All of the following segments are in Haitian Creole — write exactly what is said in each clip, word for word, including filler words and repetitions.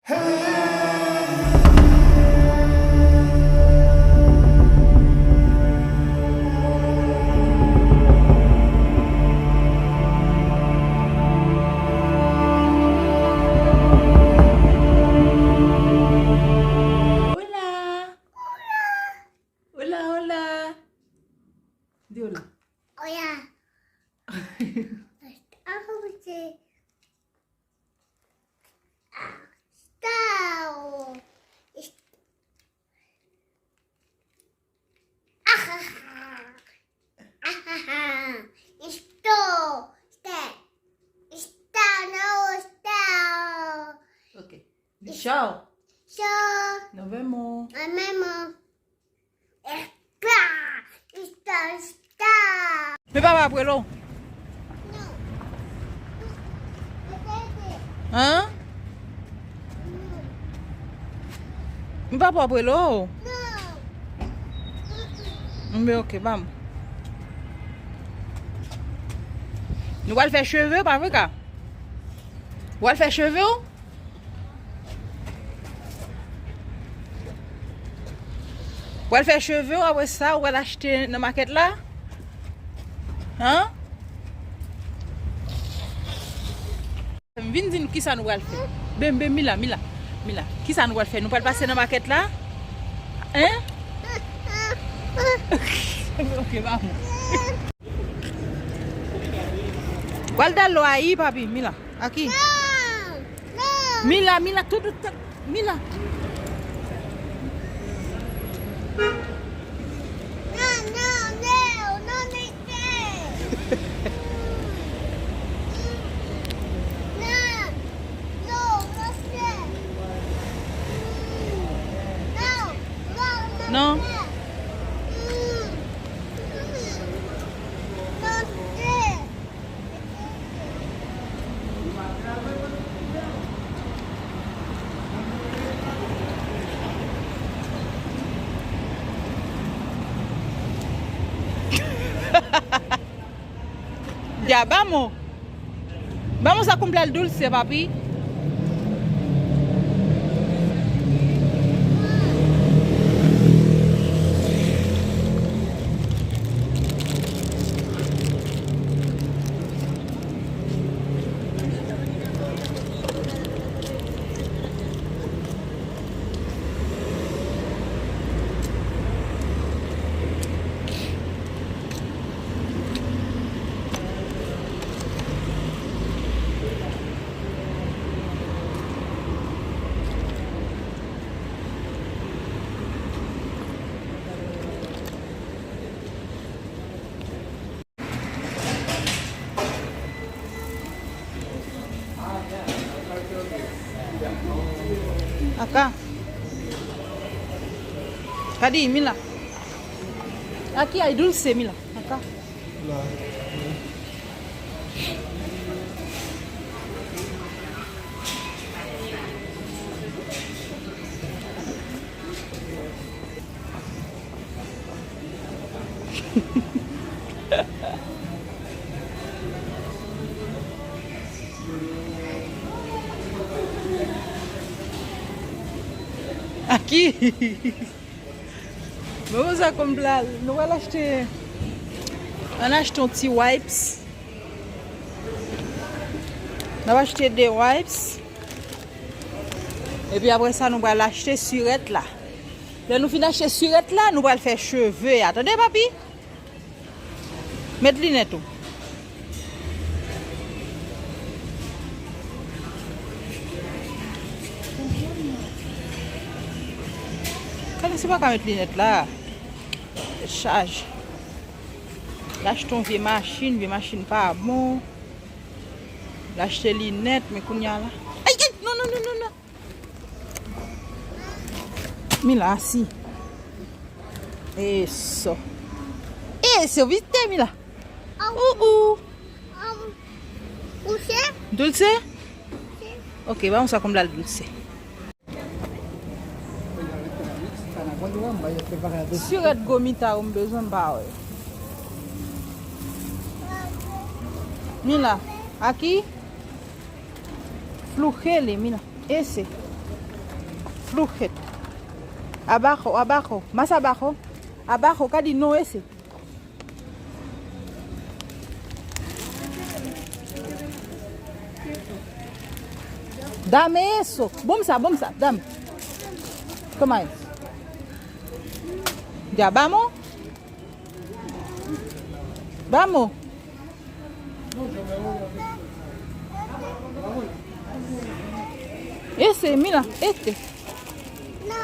Hola! Hola, hola! Di hola. Hola. Ako, Star. Ahaha. Ahaha. Star. Star. Star, no, Star. Ok. Di ciao. Ciao. Nos vemos. Nos vemos. Star. Star. Star. Men papa ap rele w. Non. Hein? M papa ap rele w. Non. Men ok, bam. Nou pral fè cheve, pa vre, Ka? Ou pral fè cheve w? Ou pral fè cheve w, apre sa, ou pral achte nan makèt la? Hein? Vin di nou kisa nou pral fè. Ben, ben, Mila, Mila, Mila. Kisa nou pral fè? Nou pral pase nan makèt la? Hein? Ok, bam. Pral dal lo ayi, papi, Mila. Aki. Non, non. Mila, Mila, tout, tout, tout. Mila. Non, non, non, non, non, non. Non, non, non, non. Non. Ya, vamos. Vamos a comprar dulce, papi. Acá. Kadi, Mila. Aquí hay dulce, Mila. Acá. Aki. Bon, sa konn pral, nou pral achte, ann achte yon ti wipes. N ap achte de wipes. Epi apre sa, nou pral achte sirèt la. Lè nou fin achte sirèt la, nou pral fè cheve a. Tande, papi? Met linèt ou. Kòmsi pa ka met linèt la. Chaj. L achte yon vye machin, vye machin pa bon. L achte linèt, men kounye a la. Ay, ay, non, non, non, non, non. Mila, asi. Eso. Eso, viste, Mila. Ou, ou. Dulce? Ok, vamos a comprar dulce. Sirèt gomita ou m bezwen m pa wè. Mila, aki? Flouke li, Mila. Ese. Flujet. Abajo, abajo. Más abajo. Abajo, Kadi, no ese. Dame eso. Bum sa, bum sa, dame. Toma eso. Ya, vamos. Vamos. Ese, mira, este. No,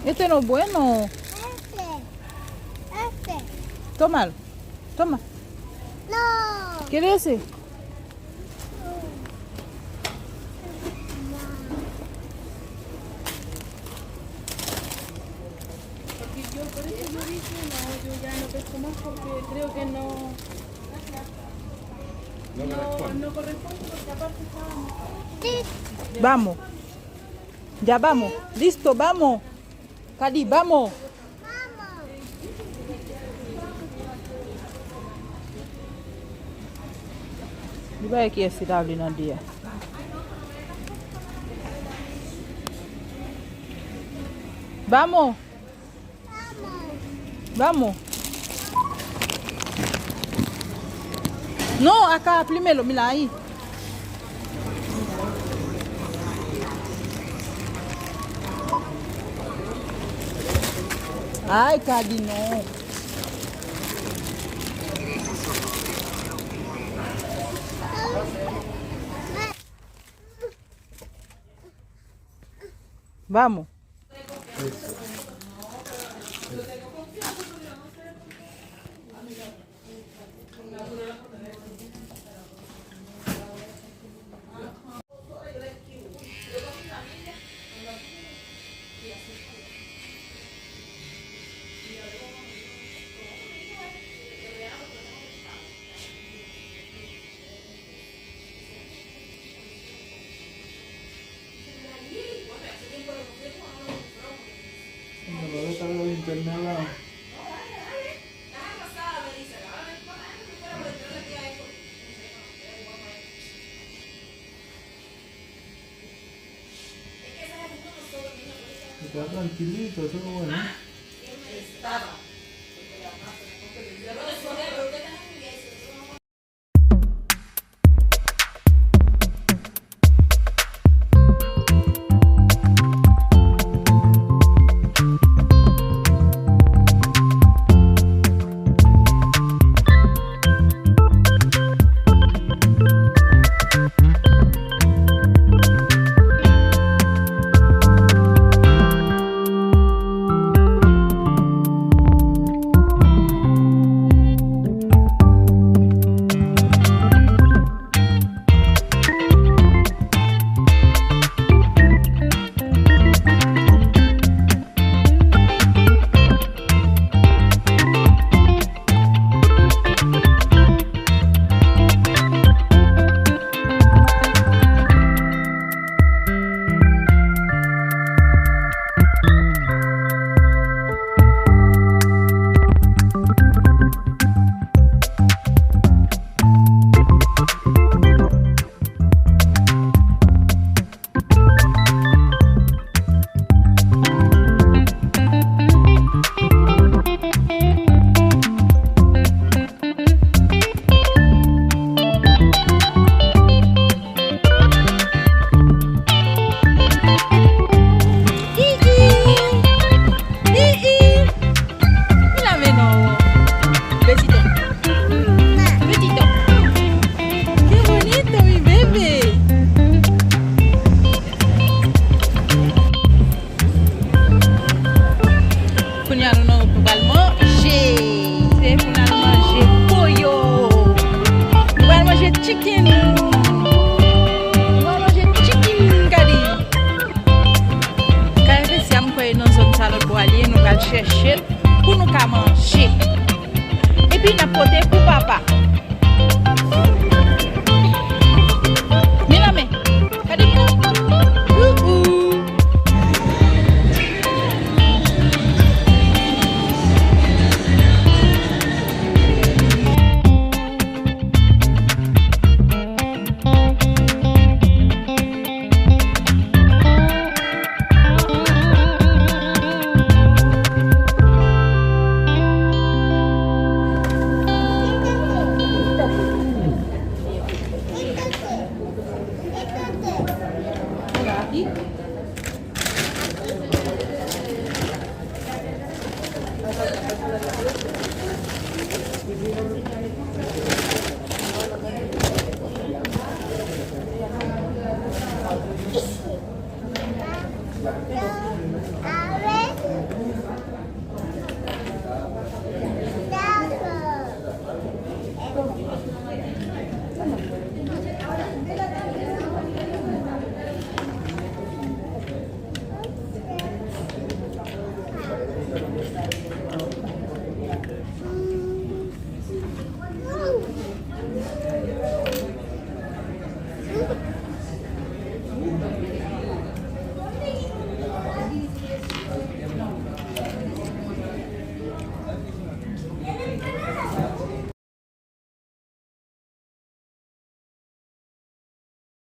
este. Este no bueno. Este. Este. Tómalo. Toma. No. ¿Quiere ese? Porque yo, por eso yo dije, no, yo ya no pesco más porque creo que no, no, no corresponde porque aparte estábamos. Vamos. Ya vamos. Listo, vamos. Kadi, vamos. Li pa wè kiyès ki ta vle nan de a. Vamos. Vamos. No, acá, primero, mira ahí. Ay, Kadi, no. Vamos. Está tranquilito, eso es lo bueno.